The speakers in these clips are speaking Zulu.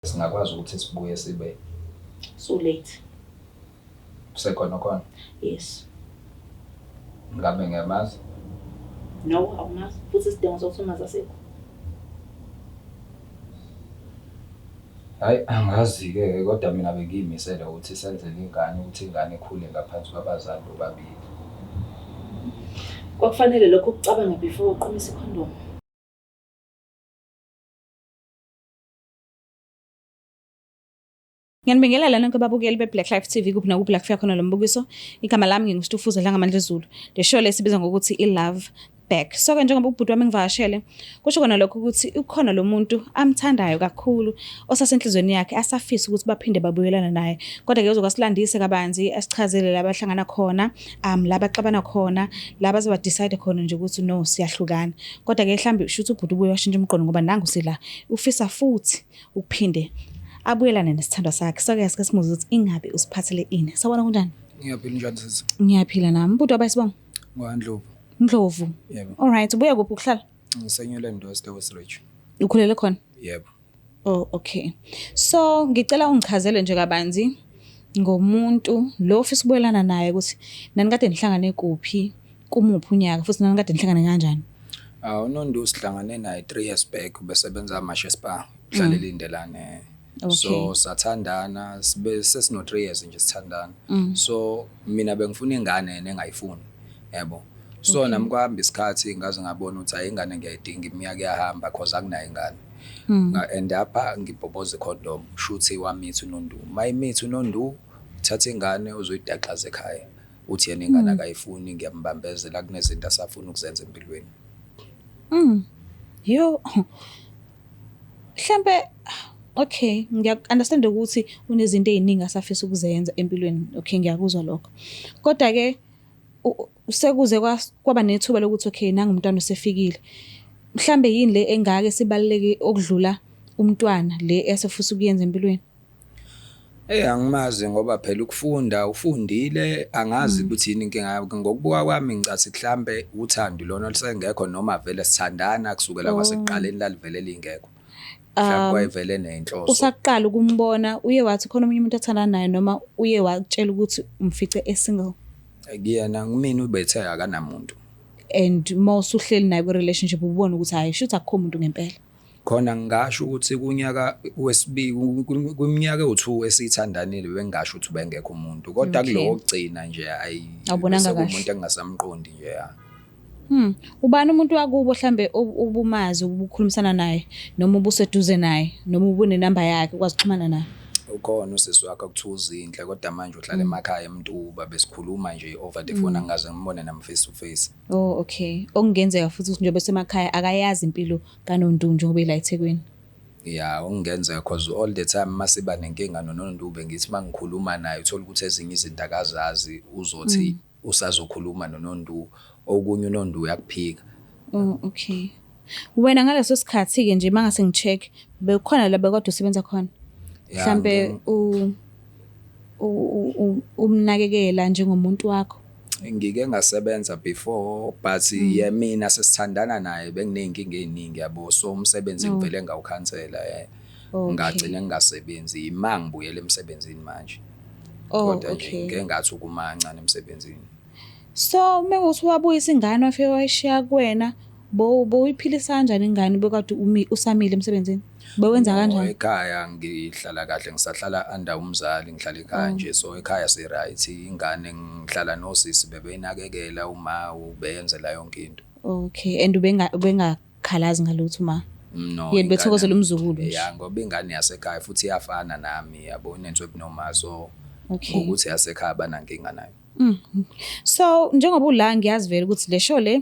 Singakwazi ukuthi sibuye sibe So late. Sekhona khona? Yes. Ngabe ngiyamazi? No, awumazi. Futhi isidingo sokuthi umazi asikho. Hhayi angazi-ke kodwa mina bengiyimisele ukuthi senzele ingane ukuthi ingane ikhule ngaphansi kwabazali bobabili. Kwakufanele lokho ukucabanga before uqhumisa ikhondomu. Ngiyanibingelela nonke babukeli be-Black Life TV kuphi nakuphi la kufika khona lo mbukiso. Igama lami nginguStufuza Dlangamandla Zulu. Le show le sibiza ngokuthi i-Love Back. So-ke njengoba ubhuti wami ngivakashele, kusho kona lokho ukuthi ukhona lo muntu amthandayo kakhulu osasenhlizweni yakhe asafisa ukuthi baphinde babuyelane naye. Kodwa-ke uzokwasilandise kabanzi asichazele la bahlangana khona, la baxabana khona, la baze ba-decide khona nje ukuthi no siyahlukana. Kodwa-ke mhlambe shuthi ubhuti ubuye washintsha umqondo ngoba nangu sila ufisa futhi ukuphinde abuyelane nesithandwa sakhe. So-ke asike simuzwe ukuthi ingabe usiphathele ini. Sawubona kunjani? Ngiyaphila njani sisi? Ngiyaphila nami. Ubhuti wabayisibongo? NgwaNdlovu. Ndlovu. Yebo. All right, ubuya kuphi ukuhlala? NgiseNewland West eWest Ridge. Ukhulele khona? Yebo. Oh, okay. So, ngicela ungichazele nje kabanzi ngomuntu lo ofisa ukubuyelana naye ukuthi nanikade nihlangane kuphi, kumuphi unyaka futhi nanikade nihlangane kanjani? Ah, uNondu sihlangane naye 3 years back ubesebenza amashe spa, uhlala eLindelane. So sathandana sibe sesino 3 years nje sithandana. So mina bengifuna ingane yena engayifuni. Yabo. So nami kwahamba isikhathi ngaze ngabona ukuthi hayi ingane ngiyayidinga iminyaka iyahamba cause akunayo ingane. Nga end up ngibhoboza icondom shuthi wamithi uNondu. Mayimithi uNondu thatha ingane uzoyidaxaza ekhaya. Uthi yena ingane akayifuni ngiyambambezela kunezinto asafuna ukuzenza empilweni. Yo. Mhlambe okay, ngiyaku-understand ukuthi unezinto ey'ningi asafisa ukuzenza empilweni. Okay, ngiyakuzwa lokho. Kodwa ke sekuze kwaba nethuba lokuthi okay nangu umntwana usefikile. Mhlambe yini le engaka esibaluleke okudlula umntwana le esefisa ukuyenza empilweni? Eyi angimazi ngoba phela ukufunda ufundile angazi ukuthi yini inkinga yakhe. Ngokubuka kwami ngicathi mhlambe uthando lona olusengekho noma vele sithandana kusukela kwasekuqaleni lalivele lingekho. Mhlawumbe wayevele nenhloso. Usaqala ukumbona uye wathi khona omunye umuntu athandana naye noma uye wakutshela ukuthi umfice e-single? Kuyena kumina ubethe akanamuntu. And uma usuhleli naye kwi-relationship ubona ukuthi hhayi shuthi akukho muntu ngempela. Khona ngingasho ukuthi kunyaka wesibili kwiminyaka ewu-2 esithandanile bengingasho ukuthi ubengekho umuntu kodwa kulo wokugcina nje ayi Awubonanga kahle. umuntu engingasamqondi nje ya. Ubani umuntu wakubo mhlambe ubumazi ubukhulumisana naye noma ubuseduze naye noma ubunenamba yakhe ukwazi ukuxhumana naye? Ukhona usisi wakhe okuthiwa uZinhle kodwa manje uhlala emakhaya eMtuba besikhuluma nje over the phone angikaze ngimbone nami face to face. Oh okay. Okungenzeka futhi ukuthi njengoba esemakhaya akayazi impilo kaNondu njengoba ela eThekwini. Ya okungenzeka cause all the time masiba nenkinga noNondu bengithi mangikhuluma naye uthola ukuthi ezinye izinto akazazi uzothi usazokhuluma noNondu okunye uNondu uyakuphika. Oh okay. Wena ngaleso sikhathi ke nje mangase ngicheck bekukhona la bekade usebenza khona. Ya, Mhlambe umnakekela njengomuntu wakho. Ngike ngasebenza before but ye mina sesithandana naye benginey'nkinga ey'ningi yabo so umsebenzi ngivele ngawukhansela ngagcina ngingasebenzi ima ngibuyela emsebenzini manje. Oh Kodwa nje okay. ngike ngathi ukuma kancane emsebenzini. So mekuthi wabuyisa ingane wafike wayishiya kuwena bowuyiphilisa kanjani ingane bekade usamile emsebenzini? Bewenza No, kanjani? ekhaya ngihlala kahle ngisahlala under umzali ngihlala ekhaya nje so ekhaya si right ingane ngihlala nosisi bebeyinakekela uma ubeyenzela yonke into. Okay and ubengakhalazi ngalutho ma. No, Yena bethokozela ingane- umzukulu nje. Ya ngoba ingane yasekhaya futhi iyafana nami yabo inenswebhu noma so Okay. ngokuthi yasekhaya banankinga nayo. So njengoba ula ngiyazi vele ukuthi le show le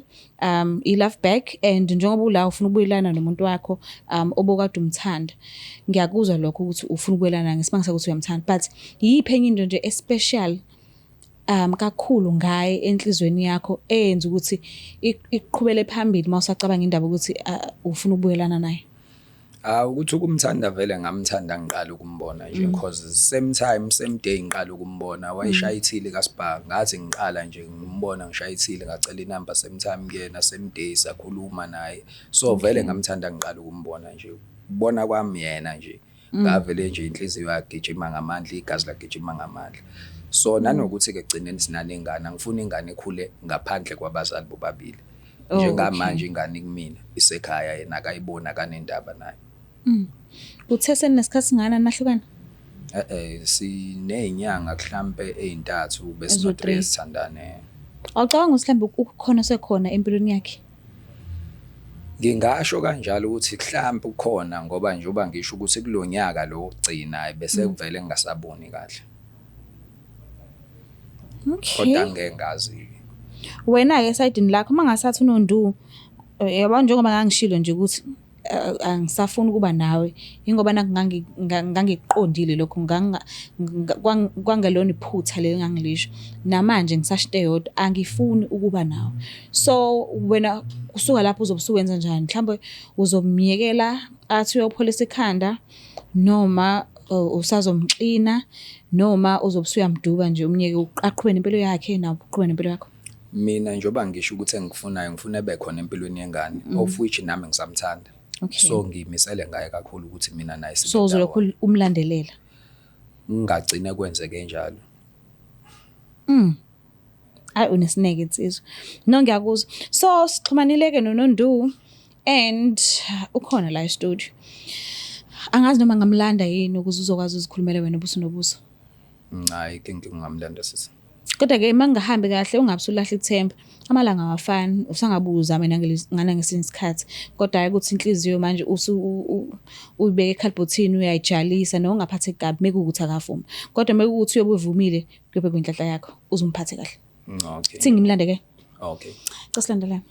i love back and njengoba ula ufuna ukubuyelana nomuntu wakho obokade umthanda. Ngiyakuzwa lokho ukuthi ufuna ukubuyelana ngesimanga ukuthi uyamthanda but yiphi enye into nje especial kakhulu ngaye enhlizweni yakho eyenza ukuthi iqhubele phambili mawusacabanga indaba ukuthi ufuna ukubuyelana naye? Ah ukuthi ukumthanda vele ngamthanda ngiqala ukumbona nje cause same time same day ngiqala ukumbona wayeshaya ithili kaSpar ngathi ngiqala nje ngimbona ngishaya ithili ngacela inamba same time kuyena same day sakhuluma naye so vele ngamthanda ngiqala ukumbona nje kubona kwami yena nje. Ngavele nje inhliziyo yagijima ngamandla, igazi lagijima ngamandla. So nanokuthi-ke ekugcineni sinanengane, angifuni ingane ekhule ngaphandle kwabazali bobabili. Oh, Njengamanje ingane kumina isekhaya, yena akayiboni, akanendaba nayo. Uthe seninesikhathi singana nahlukana? Siney'nyanga mhlampe ey'ntathu besino Eziwu-three. 3 sithandane. Awucabanga ukuthi mhlawumbe ukhona sekhona empilweni yakhe? Ngingasho kanjalo ukuthi mhlampe ukhona, ngoba njengoba ngisho ukuthi kulo nyaka lo wokugcina bese kuvele ngingasaboni kahle. Okay. Kodwa ngeke ngazi. Wena-ke esayidini lakho uma ngasathi uNondu, yabo njengoba ngangishilo nje ukuthi angisafuni ukuba nawe, ingoba nakhu ngangikuqondile lokho, kwangelona iphutha leli engangilisho. Namanje ngisasho into eyodwa, angifuni ukuba nawe. So wena kusuka lapho uzobe usuwenza njani? Mhlawumbe uzomyekela athi uyopholisa ikhanda, noma usazomxina, noma uzobe usuyamduba nje umyeke aqhube nempilo yakhe nawe uqhube nempilo yakho? Mina njengoba ngisho ukuthi engikufunayo ngifuna ebe khona empilweni yengane, of which nami ngisamthanda. Okay. So ngiyimisele ngaye kakhulu ukuthi mina naye sibe So uzolokhu ndawonye. umlandelela? Ngingagcine kwenzeke njalo. Hayi, unesineke insizwa. No, ngiyakuzwa. So sixhumanile-ke noNondu and ukhona la e-studio. Angazi noma ngamlanda yini ukuze uzokwazi uzikhulumela wena ubuso nobuso. Hayi, inkinga ngingamlanda sisi. Kodwa-ke uma kungahambi kahle ungabe usulahla ithemba. Amalanga awafani, usangabuye uzame ngana ngesinye isikhathi. Kodwa hhayi ukuthi inhliziyo manje uyibeke ekhalibhothini uyayijalisa noma ungaphatheki kabi mekuwukuthi akavumi. Kodwa mekuwukuthi uyobe uvumile kuyobe kuyinhlanhla yakho, uze umphathe kahle. Okay. Thi ngimlande ke. Okay. Cha, silandelane.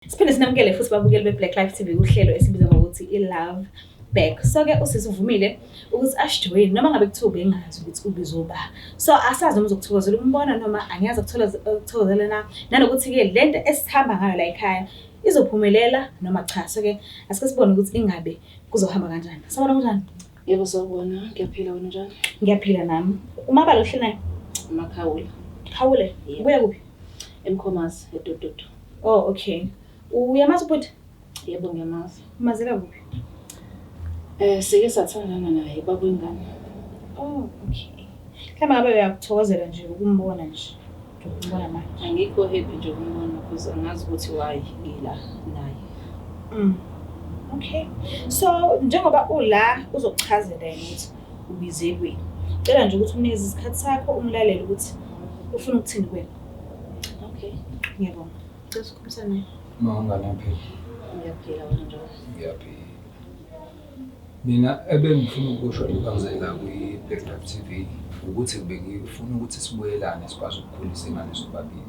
Siphinde sinamukele futhi babukeli be-Black Life TV kuhlelo esibiza ngokuthi i-Love Back. So-ke usisi uvumile ukuthi asijoyine noma ngabe kuthiwa ubengazi ukuthi ubizoba. So asazi noma uzokuthokozela ukumbona noma angiyazi ukuthokozela na. Nanokuthi-ke lento esihamba ngayo la ekhaya izophumelela noma cha. So-ke asike sibone ukuthi ingabe kuzohamba kanjani. Sabona kunjani? Yebo, sawubona, ngiyaphila, wena njani? Ngiyaphila nami. Umabala uhleli naye? Makhawula. Khawule. Yebo. Ubuya kuphi? Emkhomazi, eDododo. Oh, okay. Uyamazi ubhuti? Yebo, ngiyamazi. Umazela kuphi? Sike sathandana naye baba wengane. Oh, okay. Mhlawumbe ngabe uyakuthokozela nje ukumbona nje. Ukumbona manje. Angikho happy nje ukumbona because angazi ukuthi why ngila naye. Okay. So njengoba ula uzokuchazela yena ukuthi ubizelweni. Cela nje ukuthi umnikeze isikhathi sakho umlalele ukuthi ufuna ukuthini kuwena. Okay. Ngiyabonga. Cela sikhulumisane naye. Mawungane yaphila. Ngiyaphila, wena njani? Ngiyaphila. Mina ebengifuna ukusho njengoba ngizela kwi-Black Life TV ukuthi bengifuna ukuthi sibuyelane sikwazi ukukhulisa ingane sobabili.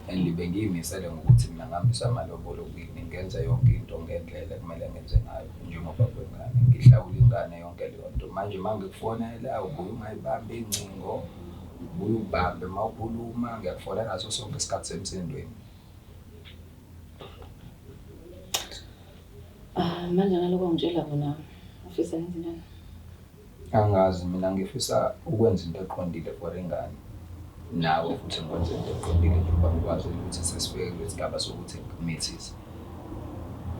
And bengiyimisele ngokuthi mina ngihambise amalobolo kini, ngenze yonke into ngendlela ekumele ngenze ngayo njengoba kwengane. Ngihlawula ingane yonke leyo nto. Manje uma ngikufonela ubuye ungayibambi ingcingo, ubuye ubambe uma ukhuluma, ngiyakufonela ngaso sonke isikhathi semsindweni. Ah, manje ngaloko ngitshela kona ufisa ngenze njani? Angazi, mina ngifisa ukwenza into eqondile for ingane. Nawe futhi ngikwenze into eqondile njengoba ngikwazi ukuthi sesifike kule sigaba sokuthi ngimithise.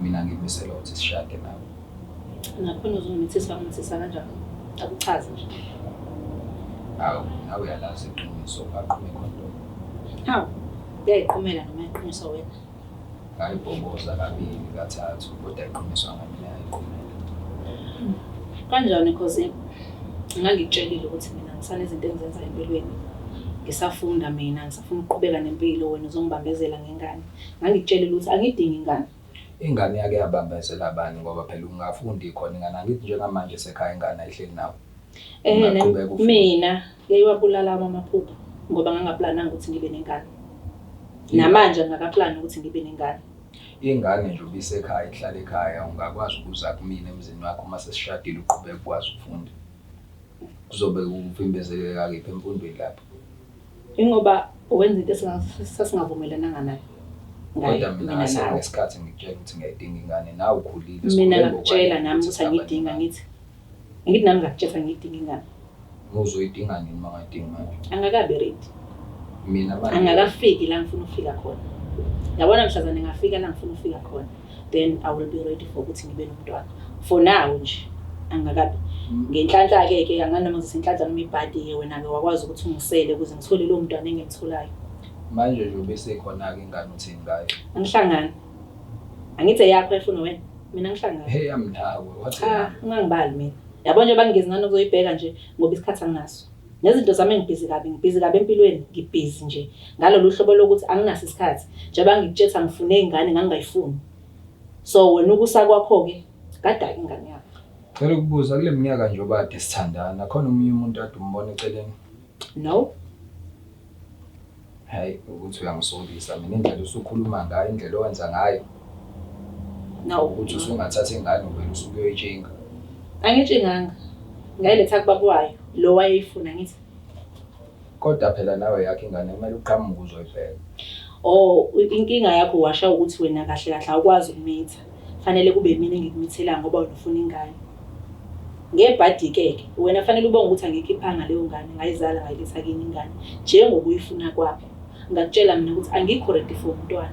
Mina ngimisela ukuthi sishade nawe. Nakhona uzongimithisa, ungithisa kanjani? Akuchaze nje. Hawu, nawe uyalazi iqiniso, ungaqhuma ikhondomu. Hawu, uyayiqhumela noma iqhunyiswa wena? Ngayibhoboza kabili kathathu, kodwa iqhunyiswa ngamina yayiqhumela. Kanjani, cause ngangikutshelile ukuthi mina ngisanezinto engizenza empilweni. Ngisafunda mina, ngisafuna ukuqhubeka nempilo, wena uzongibambezela ngengane. Ngangikutshelile ukuthi angidingi ingane. Ingane yake yabambezela bani, ngoba phela ungafundi khona ingane. Angithi njengamanje sekhaya ingane ayihleli nawe. Ungaqhubeka ufunde. Mina yayiwabulala amaphupho ngoba ngangaplananga ukuthi ngibe nengane. Namanje angakaplani ukuthi ngibe nengane. Ingane nje ubisekhaya, ihlala ekhaya, ungakwazi ukuza kumina emzini wakho uma sesishadile uqhubeke ukwazi ukufunda. Kuzobe kuvimbezeleka kephi emfundweni lapho? Ingoba wenza into sasingavumelananga nayo. Ngayo, Kodwa mina mina ngase nawe. ngesikhathi ngikutshela ukuthi ngiyayidinga ingane, nawe ukhulile, Mina sikhule ngakutshela ngokwanele nami ukuthi ukuthi singaba angiyidingi, nengane. angithi. Angithi nami ngakutshela angiyidingi ingane. Uzoyidinga nini uma ungayidingi manje? Angakabi ready. Mina manje Angakafiki la ngifuna ukufika khona. Yabona mhlazane ngafika la ngifuna ukufika khona, then I will be ready for ukuthi ngibe nomntwana. For now nje angakabi. Ngenhlanhla-ke ke anganoma ngizothi inhlanhla noma ibhadi-ke wena-ke wakwazi ukuthi ungisele ukuze ngithole lowo mntwana engimtholayo. Manje nje ubesekhona-ke ingane, uthini ngayo? Angihlangani. Angithi eyakho efuna wena. Mina ngihlangani. Hey yami nawe wathi Cha, yami. ungangibali mina. Yabo nje bangingezi ngani ukuzoyibheka nje ngoba isikhathi anginaso. Nezinto zami ngibhizi kabi, ngibhizi kabi empilweni, ngibhizi nje. Ngalolu hlobo lokuthi anginaso isikhathi. Njengoba ngikutshela ngifune ingane ngangingayifuni. So wena ukusa kwakho-ke gada ingane yakho. Cela ukubuza, kule minyaka nje obade sithandana, khona omunye umuntu ade umbona eceleni? No. Hayi, ukuthi uyangisolisa mina indlela osukhuluma ngayo, indlela owenza ngayo, No. ukuthi usungathatha ingane uvele usuke uyoyitshinga. Angitshinganga. Ngayiletha kubaba wayo, lo wayeyifuna ngithi. Kodwa phela nawe yakho ingane kumele uqhamuke uzoyibheka. Oh, inkinga yakho washa ukuthi wena kahle kahle awukwazi ukumitha. Fanele kube mina engikumithela ngoba wena ufuna ingane. Ngebhadi-ke ke, wena fanele ubonge ukuthi angikhiphanga leyo ngane, ngayizala ngayiletha kini ingane njengokuyifuna kwakho. Ngakutshela mina ukuthi angikho ready for umntwana.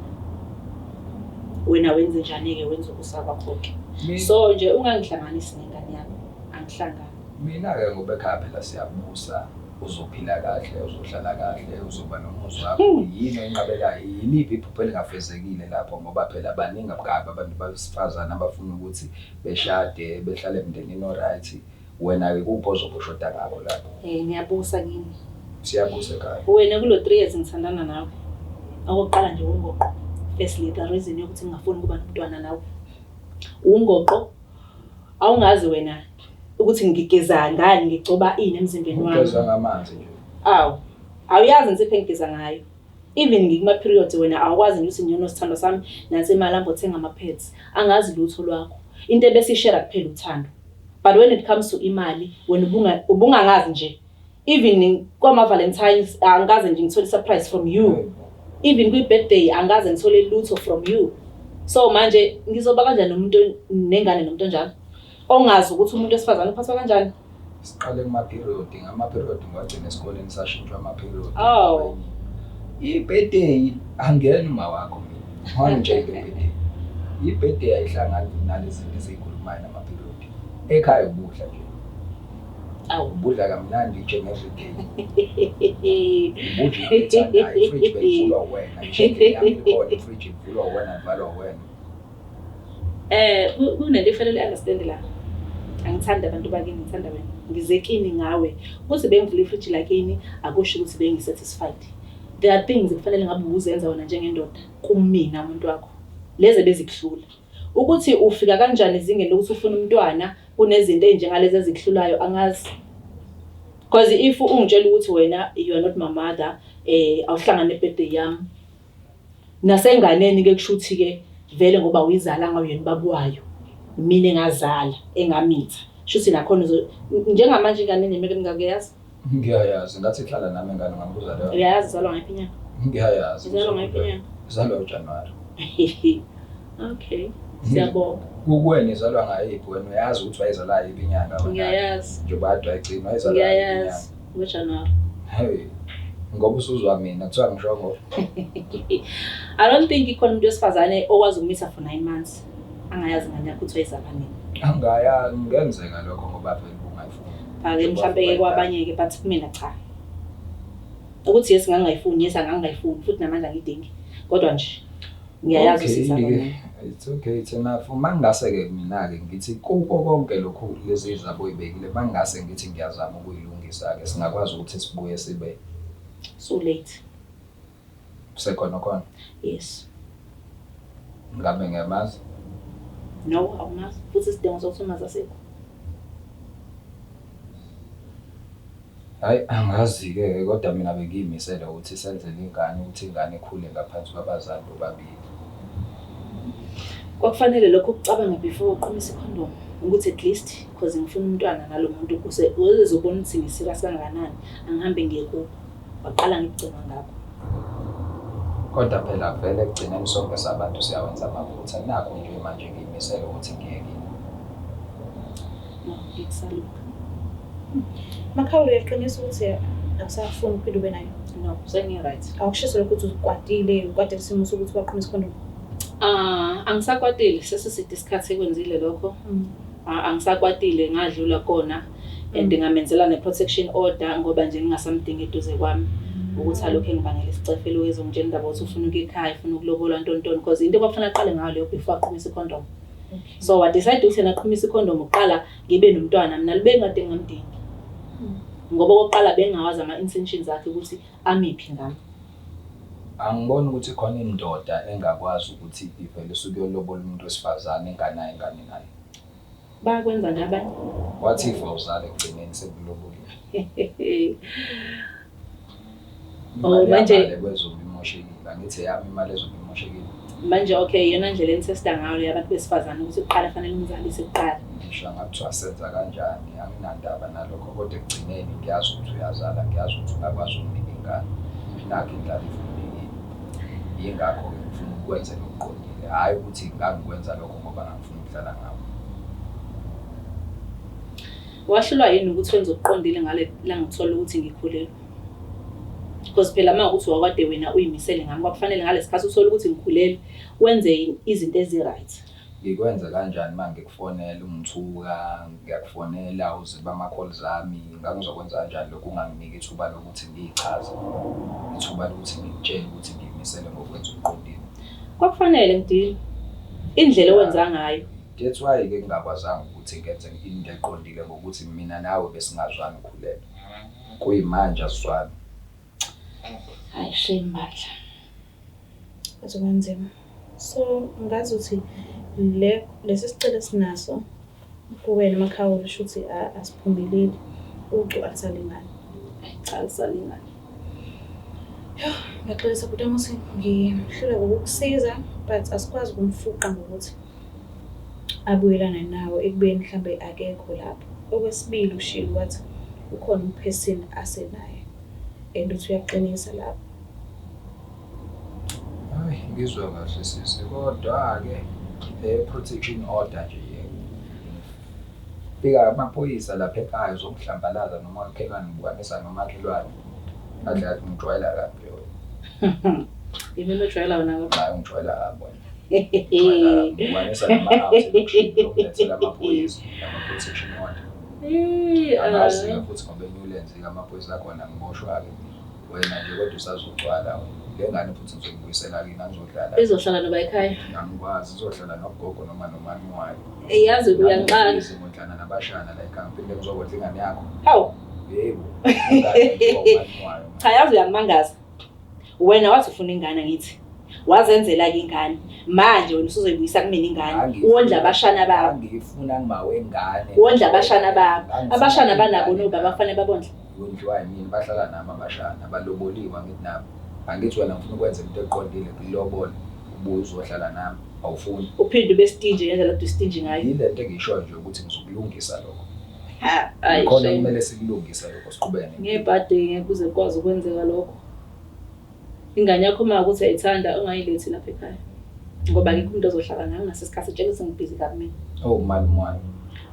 Wena wenze njani-ke, wenza ukusa kwakho-ke. So nje ungangihlanganisi nengane yakho, angihlangani. Mina-ke ngoba ekhaya phela siyabusa, uzophila kahle, uzohlala kahle, uzoba nomuzi wakho. Yini oyinqabelayo? Yiliphi iphupho elingafezekile lapho? Ngoba phela baningi kabi abantu besifazane abafuna ukuthi beshade, behlale emndenini o-right. Wena-ke kuphi ozobe ushoda ngakho lapho? Ngiyabusa kini. Siyabusa ekhaya. Wena kulo 3 years ngithandana nawe. Okokuqala nje ungoqo. Firstly, the reason yokuthi ngingafuni ukuba nomntwana nawe. Ungoqo. Awungazi wena ukuthi ngigeza ngani, ngigcoba ini emzimbeni wami. Ugeza ngamanzi nje. Awu. Awuyazi insipho engigeza ngayo. Even ngikuma periods wena awukwazi nje ukuthi ngiyono sithando sami nansi imali hamba uthenga ama pads. Angazi lutho lwakho. Into ebesishare kuphela uthando. But when it comes to imali wena ubungangazi nje. Even kwama Valentines angikaze nje ngithole surprise from you. Even kwi birthday angikaze ngithole lutho from you. So manje ngizoba kanjani nomuntu nengane nomuntu onjalo? Ongazi ukuthi umuntu wesifazane uphathwa kanjani? Siqale kuma-period, ngama-period ngiwagcina esikoleni sashintshwa ama-period. Oh. I-birthday angena uma wakho mina. Wangitshela nge-birthday. I-birthday ayihlangani nalezi zinto esiyikhulumayo nama-period. Ekhaya ubudla nje. Awu. Ubudla kamnandi each and every day. Ubudla into oyithandayo, ifridge beyivulwa wena. Nje yami ikhona ifridge ivulwa wena, ivalwa wena. Kunento efanele understand la. Angithandi abantu bakini, ngithanda wena. Ngize kini ngawe. Ukuthi bengivula ifridge lakini akusho ukuthi bengisatisfied. There are things ekufanele ngabe uzenza wena njengendoda kumina umuntu wakho. Lezi bezikuhlula. Ukuthi ufika kanjani ezingeni lokuthi ufuna umntwana kunezinto ezinjengalezi ezikuhlulayo angazi. Because if ungitshela ukuthi wena you are not my mother, awuhlangane birthday yami. Nasenganeni ke kushuthi ke vele ngoba uyizalanga uyena ubaba wayo. Mina engazala engamitha. Shuthi nakhona njengamanje ingane eneminyaka emingaki uyayazi? Ngiyayazi, ngathi ihlala nami ingane ngambuza leyo. Uyayazi izalwa ngayiphi inyanga? Ngiyayazi. Izalwa ngayiphi inyanga? Izalwa uJanuary. Okay. Siyabonga. Kukuwena izalwa ngayiphi wena uyazi ukuthi wayizala yiphi inyanga wena? Ngiyayazi. Njengoba kade wayigcina wayizalwa yiphi inyanga? Ngiyayazi. NgoJanuary. Hey. Ngoba usuzwa mina kuthiwa ngisho ngo. I don't think ikhona umuntu wesifazane okwazi ukumitha for 9 months angayazi ingane yakho ukuthi wayizala nini. Angaya ngenzeka lokho ngoba phela ungayifuni. Ake mhlambe ke kwabanye ke but kumina cha. Ukuthi yes ngangayifuni, yes angangayifuni futhi namanje angidingi. Kodwa nje ngiyayazi Okay, usizalwa nini. It's okay, it's enough. Uma ngingase ke mina ke ngithi kuko konke lokhu lezi zabo oyibekile, mangase ngithi ngiyazama ukuyilungisa ke singakwazi ukuthi sibuye sibe so late. Sekhona khona. Yes. Ngabe ngiyamazi? No, awumazi. Futhi isidingo sokuthi umazi asikho. Hayi, angazi ke kodwa mina bengiyimisele ukuthi senzele ingane, ukuthi ingane ikhule ngaphansi kwabazali bobabili. Kwakufanele lokho ukucabanga before uqhumisa icondom, ukuthi at least because ngifuna umntwana nalo muntu uzobona ukuthi ngiserious kangakanani, angihambe ngiye kubo. Waqala ngikugcina ngakho. Kodwa phela vele ekugcineni sonke sabantu siyawenza amaphutha. Nakho nje manje ngiyimisele ukuthi ngiye kini. No, ngikusaluka. Makhawula, uyaqinisa ukuthi akusafuni ukuphinde ube nayo? No, sengi-right. Awukushiso lokho ukuthi ukwatile, ukwatele isimo sokuthi waqhumisa ikhondomu? Ah, angisakwatile, sesiside isikhathi ekwenzile lokho. Ah, angisakwatile, ngadlula kona and ngamenzela ne-protection order ngoba nje ngingasamdingi eduze kwami ukuthi alokhu engibangela isicefe lokhu ezongitshela indaba ukuthi ufuna ukuya ekhaya, ufuna ukulobola ntontoni, because into kwakufanele aqale ngayo leyo before aqhumise ikhondomu. So wa-decide ukuthi yena aqhumise ikhondomu kuqala ngibe nomntwana, mina libe ngade ngingamdingi. Ngoba okokuqala bengingawazi ama-intentions akhe ukuthi amiphi ngami. Angiboni ukuthi khona indoda engakwazi ukuthi ivele isuke iyolobola umuntu wesifazane enganayo ingane naye. Bayakwenza nje abanye. What if awuzali ekugcineni sekulobolile? Oh, Imali manje- yangale kwezobe imoshekile. Angithi eyami imali ezobe imoshekile. Manje okay, iyona ndlela enithesta ngayo le yabantu besifazane ukuthi kuqala fanele umzalise kuqala. Ngisho ngakuthiwa senza kanjani, anginandaba nalokho, kodwa ekugcineni ngiyazi ukuthi uyazala, ngiyazi ukuthi ungakwazi ukunika ingane. Nakho indlala ivumelekile. Yingakho-ke ngifuna ukwenza lokuqondile, hhayi ukuthi ngangikwenza lokho ngoba ngangifuna ukudlala ngawo. Wahlulwa yini ukuthi wenze okuqondile ngale la ngithola ukuthi ngikhulelwe? Because phela uma ukuthi wakade wena uyimisele ngami, kwakufanele ngalesi khathi uthole ukuthi ngikhulelwe wenze izinto ezi-right. Ngikwenza kanjani uma ngikufonela ungithuka, ngiyakufonela uziba ama-calls ami, ngangizokwenza kanjani lokhu unganginiki ithuba lokuthi ngiyichaze, ithuba lokuthi ngikutshele ukuthi ngiyimisele ngokwenza okuqondile. Kwakufanele ngidile indlela owenza ngayo. That's why-ke ngingakwazanga ukuthi ngenze into eqondile ngokuthi mina nawe besingazwani ukhulelwe. Kuyimanje asizwani. Hayi shame bandla. Kuzoba nzima. So ngazi ukuthi le lesi sicelo esinaso kuwena Makhawula usho ukuthi asiphumeleli, ucu alisalingani. Cha, alisalingani. Ngiyaxolisa bhuti wami ukuthi ngihluleka ukukusiza, but asikwazi ukumfuqa ngokuthi abuyelane nawe ekubeni mhlambe akekho lapho. Okwesibili ushilo wathi ukhona umphesini asenaye and uthi uyaqinisa lapho. Hayi, ngizwa kahle sisi, kodwa-ke le protection order nje fika amaphoyisa lapha ekhaya uzokuhlambalaza noma umakhelwane, ngibukanisa nomakhelwane. Kahle kahle ungijwayela kabi wena. Yimi ojwayela wena kabi. Hayi, ungijwayela kabi wena. Ungijwayela kabi. Ngibukanisa nama-out elokishini ngiyokilethela amaphoyisa, ama-protection order. Angazi-ke futhi ngoba eNewlands-ke amaphoyisa akhona ngiboshwa-ke. Wena nje kodwa usazogcwala wena. Le ngane futhi ngizoyibuyisela kini, angizodlala. Izohlala noba ekhaya. Angikwazi, izohlala nogogo noma nomami wayo. Yazi uyangixaka. Ngondlana nabashana la ekhaya, ngiphinde ngizokondla ingane yakho. Hawu. Yebo. Ingane nje wayo. Cha, yazi uyangimangaza. Wena wathi ufuna ingane ngithi. Wazenzela ke ingane. Manje wena usuzoyibuyisa kumina ingane. Wondla abashana bakho. Angiyifuna ngima wengane. Wondla abashana bakho. Abashana banabo nobaba bafanele babondle. Wondliwa yimina, bahlala nami abashana, baloboliwe angithi nabo. Angithi wena ngifuna ukwenza into eqondile, kulobola, ubuye uzohlala nami, awufuni. Uphinde ube stingy ngendlela ode stingy ngayo. Yile nto engiyishoyo nje ukuthi ngizokulungisa lokho. Ha, hayi Khona shame. kumele sikulungise lokho siqhubeke nempilo. Ngebhadi ngeke kuze kukwazi ukwenzeka lokho. Ingane yakho uma ukuthi uyayithanda ungayilethi lapha ekhaya. Ngoba akekho umuntu ozohlala nayo ngase sikhathi tshela ukuthi ngibhizi kabi mina. Oh, umalume wami.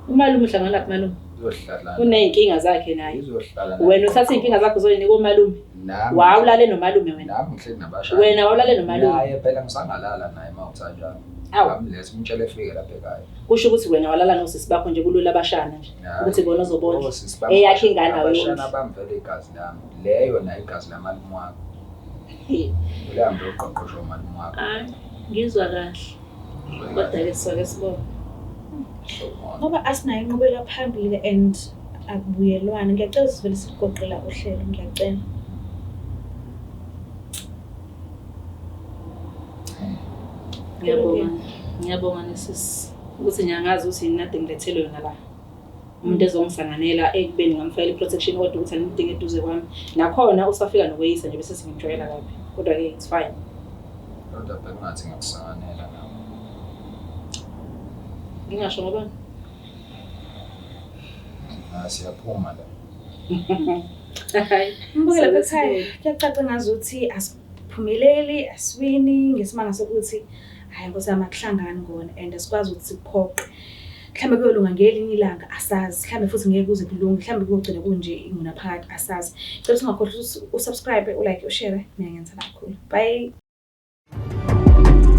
Umalume uhlangana laphi malume? Uzohlala. Uney'nkinga zakhe naye. Izohlala. Wena uthatha iy'nkinga zakho uzoyinika umalume. Nami. Wawulale nomalume wena. Nami ngihleli nabashana. Wena wawulale nomalume. Naye phela ngisangalala naye uma uthanjani. Awu. Ngamletha umtshele efike lapha ekhaya. Kusho ukuthi wena walala nosisi bakho nje kulula abashana nje. Hayi. Ukuthi bona uzobondla. Osisi bami- Eyakhe ingane awuyondli. Abashana bami vele igazi lami. Leyo nayo igazi lamalume wakho. Ulambe uqoqosho umalume wakho. Hayi, ngizwa kahle. Kodwa-ke sizoke sibone. Ngoba asinayo inqubela phambili and akubuyelwana. Ngiyacela sivele sikugoqela uhlelo, ngiyacela. Ngiyabonga. Ngiyabonga nesisi. Ukuthi ngiyangazi ukuthi yini nade ngilethelwe yona la. Umuntu ezongisanganela ekubeni ngamfakela i-protection order ukuthi angimdinge eduze kwami. Nakhona usafika nokweyisa nje bese sengimjwayela kabi. Kodwa-ke it's fine. Kodwa bekungathi ngiyakusanganela nawe. Ngingasho ngoba Ah, siyaphuma la. hayi. Mbukele Soke ekhaya, sibone. kuyacaca ngazuthi asiphumeleli, asiwini ngesimanga sokuthi hhayi Nkosi yami akuhlangani kona and asikwazi ukuthi sikuphoqe. Mhlawumbe kuyolunga ngelinye ilanga, asazi. Mhlawumbe futhi ngeke kuze kulunge, mhlawumbe kuyogcina kunje ingunaphakade, asazi. Cela ukuthi ungakhohlwa ukuthi usubscribe, ulike, ushare. Mina ngiyangithanda kakhulu. Bye.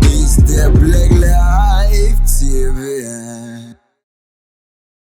It's the Black Life.